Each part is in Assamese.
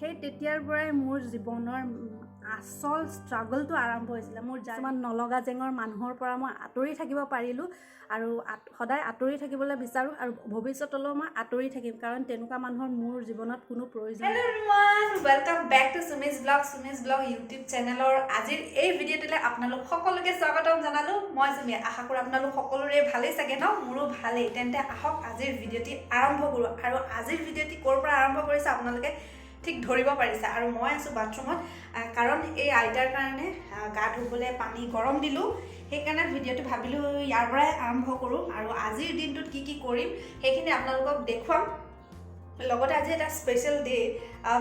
সেই তেতিয়াৰ পৰাই মোৰ জীৱনৰ আচল ষ্ট্ৰাগলটো আৰম্ভ হৈছিলে। মোৰ কিছুমান নলগা জেঙৰ মানুহৰ পৰা মই আঁতৰি থাকিব পাৰিলোঁ আৰু সদায় আঁতৰি থাকিবলৈ বিচাৰোঁ আৰু ভৱিষ্যতলৈও মই আঁতৰি থাকিম, কাৰণ তেনেকুৱা মানুহৰ মোৰ জীৱনত কোনো প্ৰয়োজন। Hello everyone, welcome back to Sumi's Vlog. Sumi's Vlog YouTube চেনেলৰ আজিৰ এই ভিডিঅ'টোলৈ আপোনালোক সকলোকে স্বাগতম জনালোঁ। মই চুমি। আশা কৰোঁ আপোনালোক সকলোৰে ভালেই চাগে ন? মোৰো ভালেই। তেন্তে আহক, আজিৰ ভিডিঅ'টি আৰম্ভ কৰোঁ। আৰু আজিৰ ভিডিঅ'টি ক'ৰ পৰা আৰম্ভ কৰিছে আপোনালোকে ঠিক ধৰিব পাৰিছে। আৰু মই আছোঁ বাথৰুমত, কাৰণ এই আইতাৰ কাৰণে গা ধুবলৈ পানী গৰম দিলোঁ। সেইকাৰণে ভিডিঅ'টো ভাবিলোঁ ইয়াৰ পৰাই আৰম্ভ কৰোঁ। আৰু আজিৰ দিনটোত কি কি কৰিম সেইখিনি আপোনালোকক দেখুৱাম। লগতে আজি এটা special day,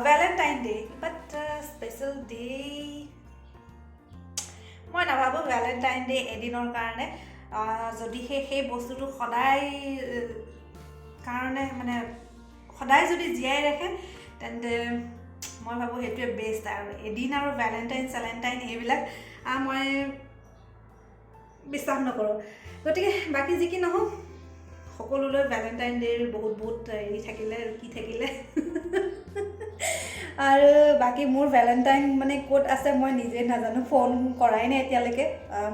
Valentine Day. But special day মই নাভাবোঁ। ভেলেণ্টাইন ডে এদিনৰ কাৰণে যদি সেই বস্তুটো সদায় কাৰণে মানে সদায় যদি জীয়াই ৰাখে, তেন্তে মই ভাবোঁ সেইটোৱে বেষ্ট। আৰু এদিন আৰু ভেলেণ্টাইন চেলেণ্টাইন এইবিলাক মই বিশ্বাস নকৰোঁ। গতিকে বাকী যি কি নহওক, সকলোলৈ ভেলেণ্টাইন ডে'ৰ বহুত বহুত হেৰি থাকিলে আৰু কি থাকিলে। আৰু বাকী মোৰ ভেলেণ্টাইন মানে ক'ত আছে মই নিজে নাজানো। ফোন কৰাই নাই এতিয়ালৈকে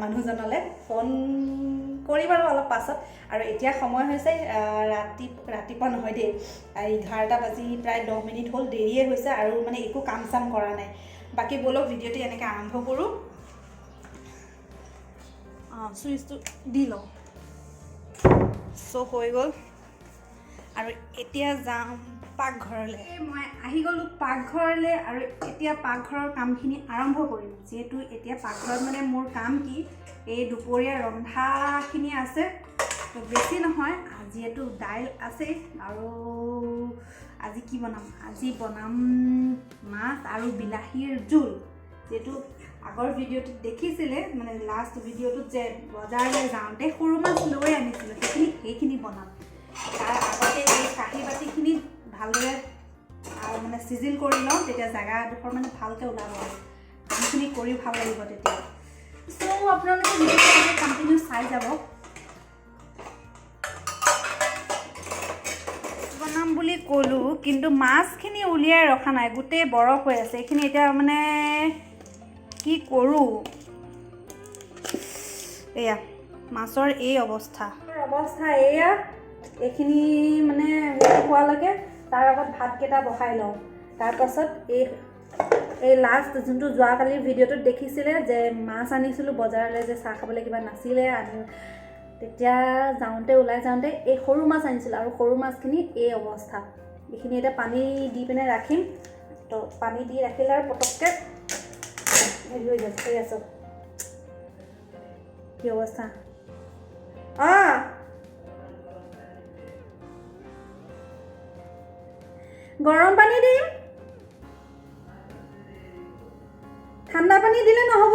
মানুহজনলৈ। ফোন কৰিম আৰু অলপ পাছত। আৰু এতিয়া সময় হৈছে ৰাতিপুৱা নহয় দেই, 11টা বাজি প্ৰায় 10 মিনিট হ'ল। দেৰিয়ে হৈছে আৰু মানে একো কাম চাম কৰা নাই। বাকী ব'লক, ভিডিঅ'টো এনেকৈ আৰম্ভ কৰোঁ। অঁ, চুইচটো দি লওঁ। চ' হৈ গ'ল। আৰু এতিয়া যাম পাকঘৰলৈ। মই আহি গ'লোঁ পাকঘৰলৈ আৰু এতিয়া পাকঘৰৰ কামখিনি আৰম্ভ কৰিম। যিহেতু এতিয়া পাকঘৰত মানে মোৰ কাম কি, এই দুপৰীয়া ৰন্ধাখিনি আছে, তো বেছি নহয়, যিহেতু দাইল আছেই। আৰু আজি কি বনাম? আজি বনাম মাছ আৰু বিলাহীৰ জোল। যিহেতু আগৰ ভিডিঅ'টোত দেখিছিলে, মানে লাষ্ট ভিডিঅ'টোত যে বজাৰলৈ যাওঁতে সৰু মাছ লৈ আনিছিলোঁ, সেইখিনি বনাম। তাৰ আগতে এই কাঁহী বাতিখিনি ভালদৰে আৰু মানে চিজিল কৰি লওঁ, তেতিয়া জেগাডোখৰ মানে ভালকৈ ওলাব আৰু কামখিনি কৰি ভাল লাগিব তেতিয়া। চ' আপোনালোকে ভিডিঅ'টো কণ্টিনিউ চাই যাব। বনাম বুলি ক'লোঁ, কিন্তু মাছখিনি উলিয়াই ৰখা নাই, গোটেই বৰফ হৈ আছে এইখিনি। এতিয়া মানে কি কৰোঁ? এয়া মাছৰ এই অৱস্থা এয়া। এইখিনি মানে হোৱালৈকে তাৰ আগত ভাতকেইটা বহাই লওঁ। তাৰপাছত এই লাষ্ট যোনটো যোৱাকালিৰ ভিডিঅ'টোত দেখিছিলে যে মাছ আনিছিলোঁ বজাৰলৈ, যে চাহ খাবলৈ কিবা নাছিলে, আনি তেতিয়া যাওঁতে ওলাই যাওঁতে এই সৰু মাছ আনিছিলোঁ আৰু সৰু মাছখিনি এই অৱস্থা। এইখিনি এতিয়া পানী দি পিনে ৰাখিম। তো পানী দি ৰাখিলে আৰু পটককৈ হেৰি হৈ যাব। ঠিক আছে, কি অৱস্থা! অঁ, গৰম পানী দিম, ঠাণ্ডা পানী দিলে নহ'ব।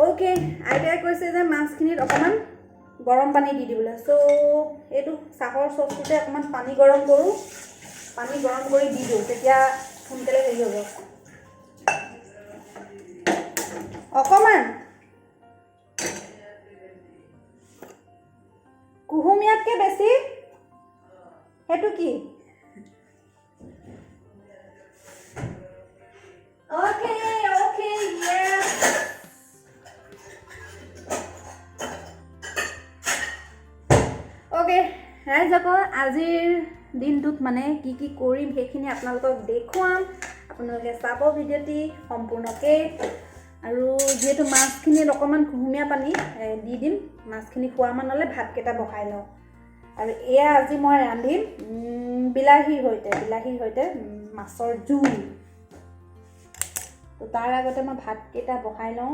অ'কে, আইতাই কৈছে যে মাছখিনিত অকণমান গৰম পানী দি দিবলৈ। চ' এইটো চাহৰ চচটোতে অকণমান পানী গৰম কৰোঁ। পানী গৰম কৰি দি দিওঁ, তেতিয়া সোনকালে হেৰি হ'ব অকণমান। কুহুমীয়াতকৈ বেছি সেইটো কি? অ'কে, য়েছ। অ'কে ৰাইজসকল, আজিৰ দিনটোত মানে কি কি কৰিম সেইখিনি আপোনালোকক দেখুৱাম। আপোনালোকে চাব ভিডিঅ'টি সম্পূৰ্ণকৈ। আৰু যিহেতু মাছখিনিত অকণমান কুহুমীয়া পানী দি দিম, মাছখিনি খোৱা মানলৈ ভাতকেইটা বহাই লওঁ। আৰু এয়া আজি মই ৰান্ধিম বিলাহীৰ সৈতে মাছৰ জোল। তো তাৰ আগতে মই ভাতকেইটা বহাই লওঁ।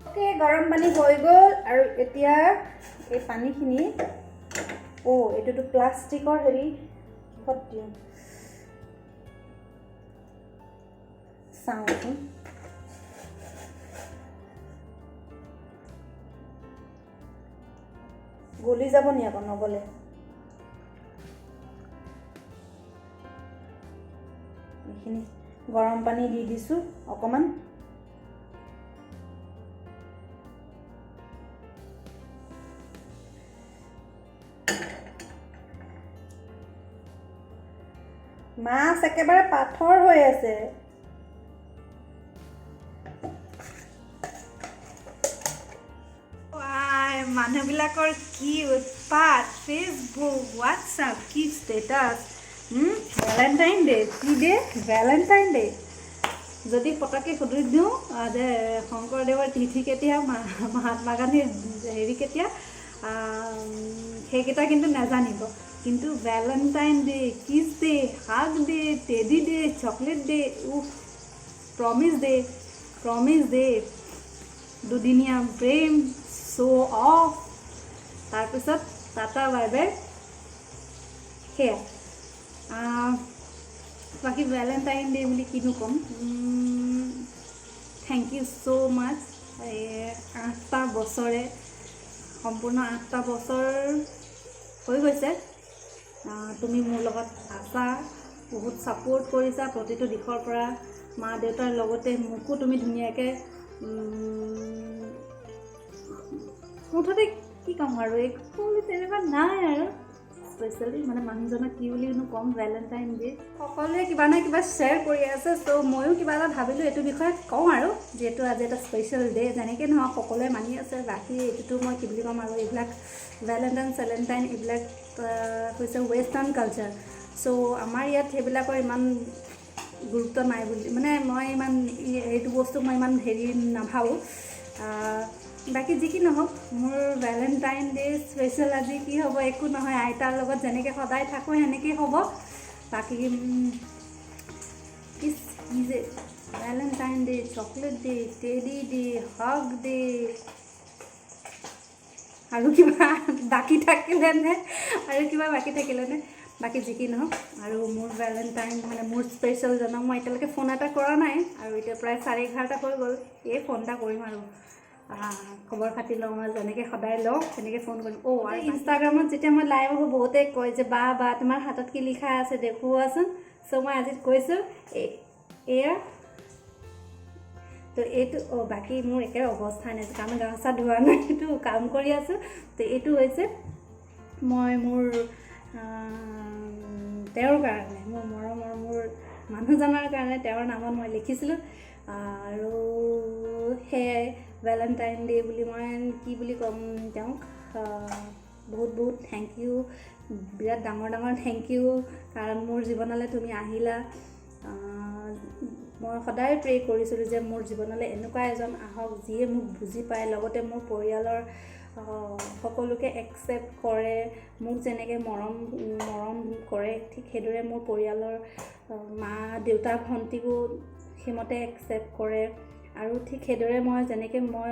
অ'কে, গৰম পানী হৈ গ'ল। আৰু এতিয়া এই পানীখিনি, অ' এইটোতো প্লাষ্টিকৰ হেৰি, কিহত দিওঁ চাওঁচোন। গলি যাব নি আকৌ? নগলে। এইখিনি গৰম পানী দি দিছোঁ অকণমান। মাছ একেবাৰে পাথৰ হৈ আছে। মানুহবিলাকৰ কি উৎপাত, ফেচবুক, হোৱাটছআপ, কি ষ্টেটাছ, ভেলেণ্টাইন ডে, কি ডে, ভেলেণ্টাইন ডে। যদি পটককৈ সুধি দিওঁ যে শংকৰদেৱৰ তিথি কেতিয়া, মহাত্মা গান্ধীৰ হেৰি কেতিয়া, সেইকেইটা কিন্তু নাজানিব। কিন্তু Valentine day, kiss day, hug day, teddy day, chocolate day, উফ, প্ৰমিজ ডে, প্ৰমিজ ডে, দুদিনীয়া প্ৰেম, শ্ব' অফ, তাৰপিছত টাটা বাই বাই, সেয়া। বাকী ভেলেণ্টাইন ডে বুলি কিনো ক'ম, thank you so মাছ। এই 8টা বছৰে, সম্পূৰ্ণ 8টা বছৰ হৈ গৈছে তুমি মোৰ লগত আছা, বহুত ছাপোৰ্ট কৰিছা প্ৰতিটো দিশৰ পৰা। মা দেউতাৰ লগতে মোকো তুমি ধুনীয়াকৈ, মুঠতে কি ক'ম আৰু, একো তেনেকুৱা নাই আৰু স্পেচিয়েলি, মানে মানুহজনক কি বুলিনো ক'ম। ভেলেণ্টাইন ডে সকলোৱে কিবা নহয় কিবা শ্বেয়াৰ কৰি আছে, চ' ময়ো কিবা এটা ভাবিলোঁ এইটো বিষয়ে কওঁ আৰু, যিহেতু আজি এটা স্পেচিয়েল ডে, যেনেকৈ নহওক সকলোৱে মানি আছে। বাকী এইটোতো মই কি বুলি ক'ম আৰু, এইবিলাক ভেলেণ্টাইন চেলেণ্টাইন এইবিলাক হৈছে ৱেষ্টাৰ্ণ কালচাৰ। চ' আমাৰ ইয়াত সেইবিলাকৰ ইমান গুৰুত্ব নাই বুলি, মানে মই ইমান এইটো বস্তু মই ইমান হেৰি নাভাবোঁ। বাকী যি কি নহওক, মোৰ ভেলেণ্টাইন ডে স্পেচিয়েল আজি কি হ'ব, একো নহয়, আইতাৰ লগত যেনেকৈ সদায় থাকোঁ সেনেকেই হ'ব। বাকী কি যে Valentine day, chocolate day, teddy day, hug day, আৰু কিবা বাকী থাকিলেনে, আৰু কিবা বাকী থাকিলেনে? বাকী যি কি নহওক, আৰু মোৰ ভেলেণ্টাইন মানে মোৰ স্পেচিয়েলজনক মই এতিয়ালৈকে ফোন এটা কৰা নাই, আৰু এতিয়া প্ৰায় 11:30 হৈ গ'ল। এই ফোন এটা কৰিম আৰু খবৰ খাতি লওঁ, আৰু যেনেকৈ সদায় লওঁ তেনেকৈ ফোন কৰিম। অ' আৰু ইনষ্টাগ্ৰামত যেতিয়া মই লাইভ আহোঁ, বহুতে কয় যে বা বা তোমাৰ হাতত কি লিখা আছে দেখুওৱাচোন। চ' মই আজি কৈছোঁ এয়া তো এইটো। অ' বাকী মোৰ একেবাৰে অৱস্থা নাই, কাৰণ গা চা ধোৱা নাই, এইটো কাম কৰি আছোঁ। তো এইটো হৈছে মই মোৰ তেওঁৰ কাৰণে, মোৰ মৰমৰ মোৰ মানুহজনৰ কাৰণে তেওঁৰ নামত মই লিখিছিলোঁ। আৰু সেয়াই ভেলেণ্টাইন ডে বুলি মই কি বুলি ক'ম তেওঁক, বহুত বহুত thank U, বিৰাট ডাঙৰ ডাঙৰ thank U, কাৰণ মোৰ জীৱনলৈ তুমি আহিলা। মই সদায় প্ৰে কৰিছিলোঁ যে মোৰ জীৱনলৈ এনেকুৱা এজন আহক যিয়ে মোক বুজি পায়, লগতে মোৰ পৰিয়ালৰ সকলোকে একচেপ্ট কৰে, মোক যেনেকৈ মৰম মৰম কৰে ঠিক সেইদৰে মোৰ পৰিয়ালৰ মা দেউতা ভণ্টিকো সেইমতে একচেপ্ট কৰে। আৰু ঠিক সেইদৰে মই যেনেকৈ মই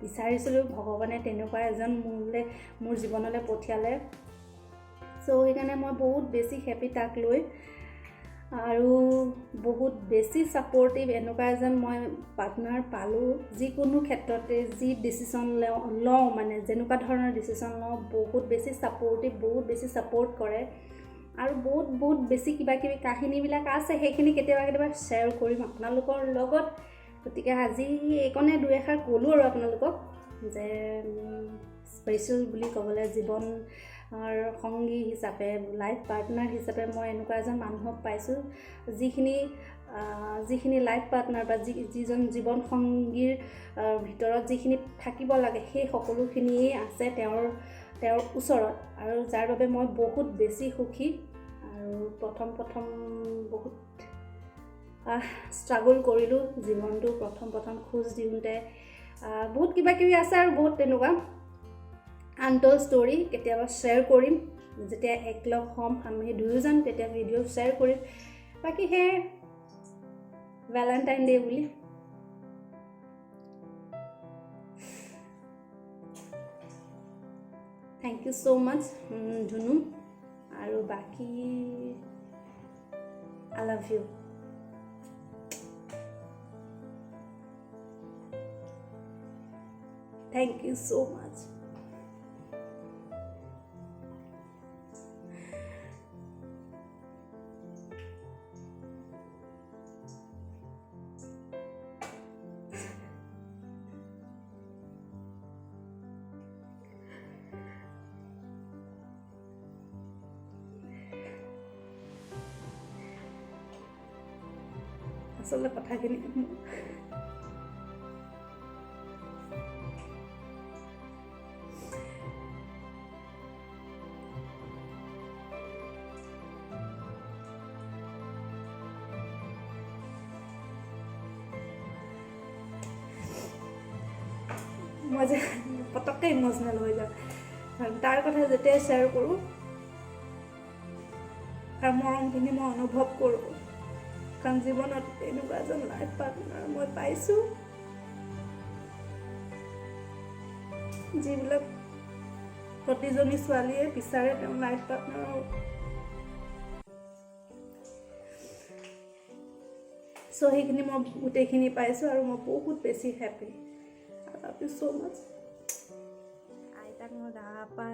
বিচাৰিছিলোঁ, ভগৱানে তেনেকুৱা এজন মোলৈ মোৰ জীৱনলৈ পঠিয়ালে। চ' সেইকাৰণে মই বহুত বেছি হেপী তাক লৈ, আৰু বহুত বেছি ছাপৰ্টিভ এনেকুৱা এজন মই পাৰ্টনাৰ পালোঁ। যিকোনো ক্ষেত্ৰতে যি ডিচিশ্যন লওঁ, মানে যেনেকুৱা ধৰণৰ ডিচিশ্যন লওঁ, বহুত বেছি ছাপৰ্টিভ, বহুত বেছি ছাপৰ্ট কৰে। আৰু বহুত বহুত বেছি কিবা কিবি কাহিনীবিলাক আছে, সেইখিনি কেতিয়াবা কেতিয়াবা শ্বেয়াৰ কৰিম আপোনালোকৰ লগত। গতিকে আজি এইকণে দুই এষাৰ ক'লোঁ আৰু আপোনালোকক যে স্পেচিয়েল বুলি ক'বলৈ জীৱনৰ সংগী হিচাপে, লাইফ পাৰ্টনাৰ হিচাপে মই এনেকুৱা এজন মানুহক পাইছোঁ, যিখিনি যিখিনি লাইফ পাৰ্টনাৰ বা যিজন জীৱন সংগীৰ ভিতৰত যিখিনি থাকিব লাগে সেই সকলোখিনিয়েই আছে তেওঁৰ তেওঁৰ ওচৰত, আৰু যাৰ বাবে মই বহুত বেছি সুখী। আৰু প্ৰথম প্ৰথম বহুত ষ্ট্ৰাগল কৰিলোঁ জীৱনটো, প্ৰথম প্ৰথম খোজ দিওঁতে বহুত কিবা কিবি আছে, আৰু বহুত তেনেকুৱা আনটল ষ্টৰী কেতিয়াবা শ্বেয়াৰ কৰিম, যেতিয়া একলগ হ'ম আমি দুয়োজন তেতিয়া ভিডিঅ' শ্বেয়াৰ কৰিম। বাকী সেয়াই ভেলেণ্টাইন ডে বুলি। Thank you so মাছ ধুনু, আৰু বাকী I love you. Thank you so much. আচলতে কথাখিনি মই যে পটককৈ ইম'চনেল হৈ যাওঁ, কাৰণ তাৰ কথা যেতিয়াই শ্বেয়াৰ কৰোঁ তাৰ মৰমখিনি মই অনুভৱ কৰোঁ, কাৰণ জীৱনত এনেকুৱা এজন লাইফ পাৰ্টনাৰ মই পাইছোঁ, যিবিলাক প্ৰতিজনী ছোৱালীয়ে বিচাৰে তেওঁৰ লাইফ পাৰ্টনাৰৰ। চ' সেইখিনি মই গোটেইখিনি পাইছোঁ আৰু মই বহুত বেছি happy. I love you so much. আইতাক মই গা পা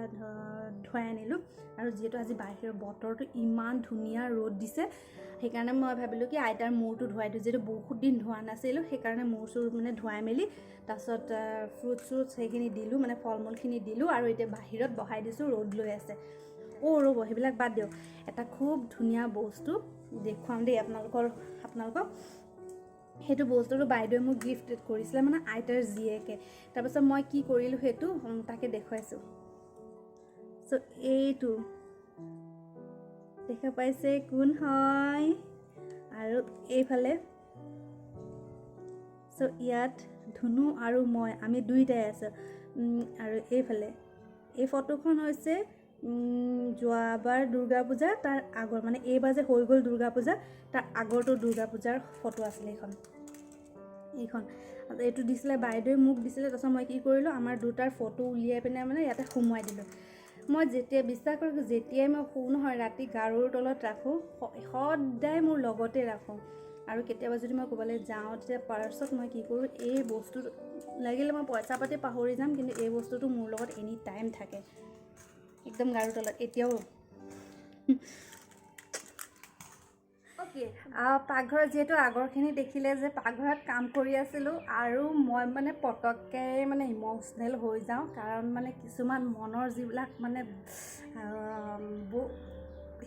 ধুৱাই আনিলোঁ, আৰু যিহেতু আজি বাহিৰৰ বতৰটো ইমান ধুনীয়া ৰ'দ দিছে, সেইকাৰণে মই ভাবিলোঁ কি আইতাৰ মূৰটো ধুৱাই দিওঁ, যিহেতু বহুত দিন ধোৱা নাছিলোঁ, সেইকাৰণে মূৰ চূৰ মানে ধুৱাই মেলি তাৰপিছত ফ্ৰুট চ্ৰুট সেইখিনি দিলোঁ, মানে ফল মূলখিনি দিলোঁ, আৰু এতিয়া বাহিৰত বহাই দিছোঁ, ৰ'দ লৈ আছে। অ' ৰ'ব, সেইবিলাক বাদ দিয়ক, এটা খুব ধুনীয়া বস্তু দেখুৱাম দেই আপোনালোকক। সেইটো বস্তুটো বাইদেৱে মোক গিফ্ট কৰিছিলে, মানে আইতাৰ জীয়েকে। তাৰপিছত মই কি কৰিলোঁ সেইটো তাকে দেখুৱাইছোঁ। চ' এইটো দেখা পাইছে কোন হয়, আৰু এইফালে চ' ইয়াত ধুনু আৰু মই, আমি দুইটাই আছোঁ। আৰু এইফালে এই ফটোখন হৈছে যোৱাবাৰ দুৰ্গা পূজা, তাৰ আগৰ, মানে এইবাৰ যে হৈ গ'ল দুৰ্গা পূজা, তাৰ আগৰটো দুৰ্গা পূজাৰ ফটো আছিলে এইখন। এইখন এইটো দিছিলে বাইদেৱে মোক দিছিলে। তাৰপিছত মই কি কৰিলোঁ, আমাৰ দুটাৰ ফটো উলিয়াই পিনে মানে ইয়াতে সোমোৱাই দিলোঁ। মই যেতিয়া বিশ্বাস কৰোঁ, যেতিয়াই মই শুওঁ নহয় ৰাতি গাৰুৰ তলত ৰাখোঁ, সদায় মোৰ লগতে ৰাখোঁ। আৰু কেতিয়াবা যদি মই ক'ৰবালৈ যাওঁ, তেতিয়া পাৰ্চত মই কি কৰোঁ, এই বস্তুটো লাগিলে মই পইচা পাতি পাহৰি যাম, কিন্তু এই বস্তুটো মোৰ লগত এনি টাইম থাকে, একদম গাৰুৰ তলত এতিয়াও। অ'কে, পাকঘৰত যিহেতু আগৰখিনি দেখিলে যে পাকঘৰত কাম কৰি আছিলোঁ, আৰু মই মানে পটককৈ মানে ইম'চনেল হৈ যাওঁ, কাৰণ মানে কিছুমান মনৰ যিবিলাক মানে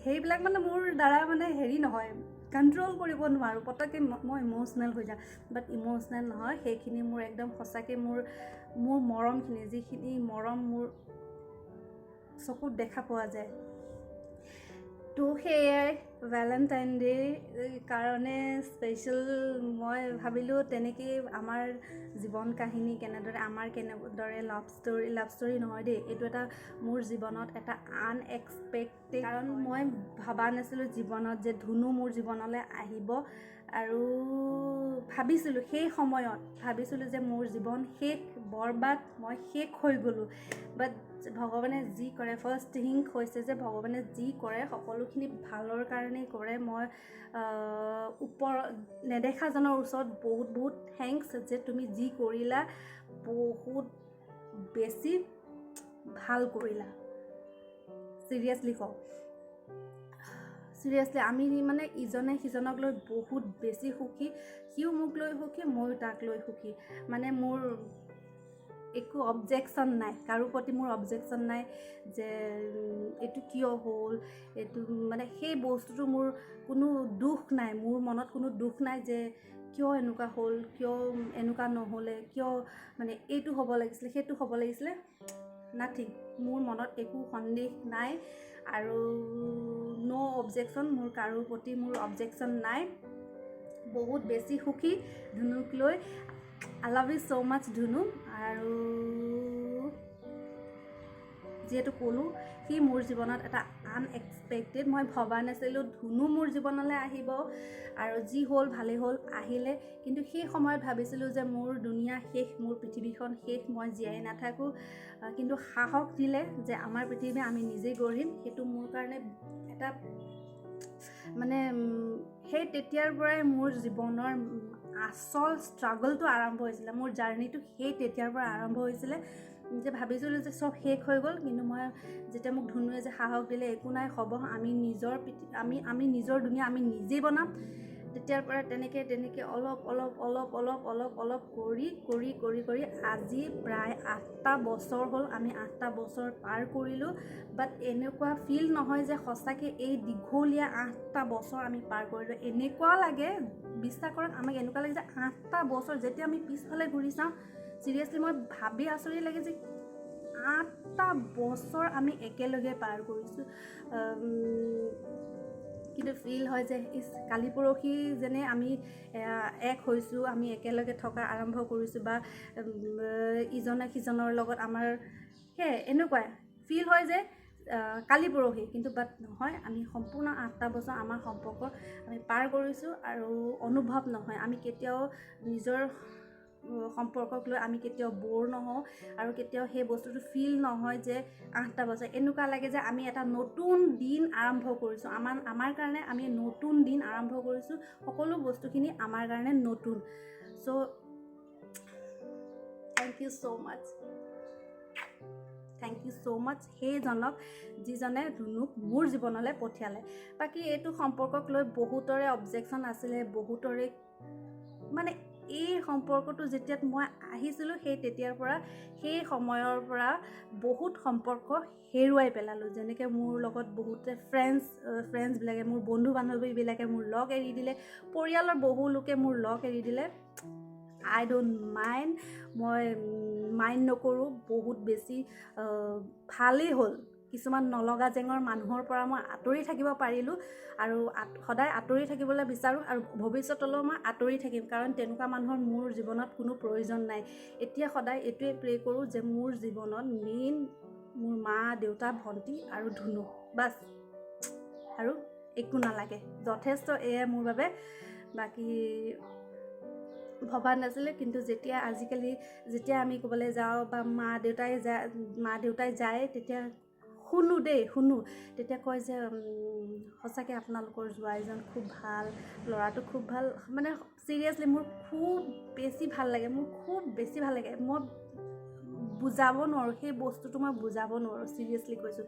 সেইবিলাক মানে মোৰ দ্বাৰা মানে হেৰি নহয়, কণ্ট্ৰল কৰিব নোৱাৰোঁ, পটককৈ মই ইম'চনেল হৈ যাওঁ। বাট ইম'চনেল নহয়, সেইখিনি মোৰ একদম সঁচাকৈ মোৰ মৰমখিনি, যিখিনি মৰম মোৰ চকুত দেখা পোৱা যায়। তো সেয়াই ভেলেণ্টাইন ডে' কাৰণে স্পেচিয়েল মই ভাবিলোঁ তেনেকেই আমাৰ জীৱন কাহিনী কেনেদৰে, আমাৰ কেনেদৰে লাভ ষ্টৰী নহয় দেই, এইটো এটা মোৰ জীৱনত এটা আনএক্সপেক্টেড, কাৰণ মই ভবা নাছিলোঁ জীৱনত যে ধুনু মোৰ জীৱনলৈ আহিব। আৰু ভাবিছিলোঁ সেই সময়ত, ভাবিছিলোঁ যে মোৰ জীৱন শেষ, বৰবাদ, মই শেষ হৈ গ'লোঁ। বাট ভগৱানে যি কৰে, ফাৰ্ষ্ট থিং হৈছে যে ভগৱানে যি কৰে সকলোখিনি ভালৰ কাৰণেই কৰে। মই ওপৰ নেদেখাজনৰ ওচৰত বহুত বহুত thanks যে তুমি যি কৰিলা বহুত বেছি ভাল কৰিলা। চিৰিয়াছলি কওঁ, চিৰিয়াছলি আমি মানে ইজনে সিজনক লৈ বহুত বেছি সুখী, সিও মোক লৈ সুখী, ময়ো তাক লৈ সুখী। মানে মোৰ একো অবজেকশ্যন নাই, কাৰো প্ৰতি মোৰ অবজেকশ্যন নাই যে এইটো কিয় হ'ল, এইটো মানে সেই বস্তুটো মোৰ কোনো দুখ নাই, মোৰ মনত কোনো দুখ নাই যে কিয় এনেকুৱা হ'ল, কিয় এনেকুৱা নহ'লে, কিয় মানে এইটো হ'ব লাগিছিলে, সেইটো হ'ব লাগিছিলে, নাথিং। মোৰ মনত একো সন্দেহ নাই আৰু ন' অবজেকশ্যন, মোৰ কাৰো প্ৰতি মোৰ অবজেকশ্যন নাই। বহুত বেছি সুখী ধুনুক লৈ। I love you so much ধুনু। আৰু যিহেতু ক'লোঁ সি মোৰ জীৱনত এটা আনএক্সপেক্টেড, মই ভবা নাছিলোঁ ধুনু মোৰ জীৱনলৈ আহিব, আৰু যি হ'ল ভালেই হ'ল আহিলে। কিন্তু সেই সময়ত ভাবিছিলোঁ যে মোৰ দুনীয়া শেষ, মোৰ পৃথিৱীখন শেষ, মই জীয়াই নাথাকোঁ। কিন্তু সাহস দিলে যে আমাৰ পৃথিৱী আমি নিজেই গঢ়িম। সেইটো মোৰ কাৰণে এটা মানে সেই তেতিয়াৰ পৰাই মোৰ জীৱনৰ আচল ষ্ট্ৰাগলটো আৰম্ভ হৈছিলে, মোৰ জাৰ্ণিটো সেই তেতিয়াৰ পৰা আৰম্ভ হৈছিলে। যে ভাবিছিলোঁ যে চব শেষ হৈ গ'ল, কিন্তু মই যেতিয়া মোক ধুনুৱে যে সাহস দিলে একো নাই হ'ব, আমি নিজৰ পিঠি, আমি, আমি নিজৰ দুনীয়া আমি নিজেই বনাম, তেতিয়াৰ পৰা তেনেকৈ তেনেকৈ অলপ অলপ অলপ অলপ অলপ অলপ কৰি কৰি কৰি কৰি আজি প্ৰায় 8টা বছৰ হ'ল। আমি 8টা বছৰ পাৰ কৰিলোঁ, বাট এনেকুৱা ফিল নহয় যে সঁচাকৈ এই দীঘলীয়া 8টা বছৰ আমি পাৰ কৰিলোঁ। এনেকুৱা লাগে, বিশ্বাস কৰক, আমাক এনেকুৱা লাগে যে 8টা বছৰ যেতিয়া আমি পিছফালে ঘূৰি চাওঁ, চিৰিয়াছলি মই ভাবি আচৰিত লাগে যে 8টা বছৰ আমি একেলগে পাৰ কৰিছোঁ। কিন্তু ফিল হয় যে ইছ, কালি পৰহি যেনে আমি এক হৈছোঁ, আমি একেলগে থকা আৰম্ভ কৰিছোঁ বা ইজনে সিজনৰ লগত আমাৰ সেয়াই এনেকুৱাই ফিল হয় যে কালি পৰহি। কিন্তু বাট নহয়, আমি সম্পূৰ্ণ 8টা বছৰ আমাৰ সম্পৰ্ক আমি পাৰ কৰিছোঁ আৰু অনুভৱ নহয়। আমি কেতিয়াও নিজৰ সম্পৰ্কক লৈ আমি কেতিয়াও ব'ৰ নহওঁ আৰু কেতিয়াও সেই বস্তুটো ফিল নহয় যে 8টা বছৰ। এনেকুৱা লাগে যে আমি এটা নতুন দিন আৰম্ভ কৰিছোঁ। আমাৰ কাৰণে আমি নতুন দিন আৰম্ভ কৰিছোঁ। সকলো বস্তুখিনি আমাৰ কাৰণে নতুন। So thank you so much, thank you so much সেইজনক যিজনে ধুনুক মোৰ জীৱনলৈ পঠিয়ালে। বাকী এইটো সম্পৰ্কক লৈ বহুতৰে অবজেকশ্যন আছিলে, বহুতৰে। মানে এই সম্পৰ্কটো যেতিয়া মই আহিছিলোঁ, সেই তেতিয়াৰ পৰা, সেই সময়ৰ পৰা বহুত সম্পৰ্ক হেৰুৱাই পেলালোঁ। যেনেকৈ মোৰ লগত বহুতে ফ্ৰেণ্ডছবিলাকে, মোৰ বন্ধু বান্ধৱীবিলাকে মোৰ লগ এৰি দিলে, পৰিয়ালৰ বহু লোকে মোৰ লগ এৰি দিলে। I don't mind, মই মাইণ্ড নকৰোঁ। বহুত বেছি ভালেই হ'ল, কিছুমান নলগা জেঙৰ মানুহৰ পৰা মই আঁতৰি থাকিব পাৰিলোঁ আৰু সদায় আঁতৰি থাকিবলৈ বিচাৰোঁ আৰু ভৱিষ্যতলৈও মই আঁতৰি থাকিম, কাৰণ তেনেকুৱা মানুহৰ মোৰ জীৱনত কোনো প্ৰয়োজন নাই। এতিয়া সদায় এইটোৱে প্ৰে কৰোঁ যে মোৰ জীৱনত মেইন মোৰ মা, দেউতা, ভণ্টি আৰু ধুনু, বাছ, আৰু একো নালাগে, যথেষ্ট এয়াই মোৰ বাবে। বাকী ভবা নাছিলোঁ, কিন্তু যেতিয়া আজিকালি যেতিয়া আমি ক'বলৈ যাওঁ বা মা দেউতাই যায়, তেতিয়া শুনো দেই, শুনো, তেতিয়া কয় যে সঁচাকৈ আপোনালোকৰ জোৱাইজন খুব ভাল, ল'ৰাটো খুব ভাল। মানে চিৰিয়াছলি মোৰ খুব বেছি ভাল লাগে, মোৰ খুব বেছি ভাল লাগে। মই বুজাব নোৱাৰোঁ, সেই বস্তুটো মই বুজাব নোৱাৰোঁ, চিৰিয়াছলি কৈছোঁ।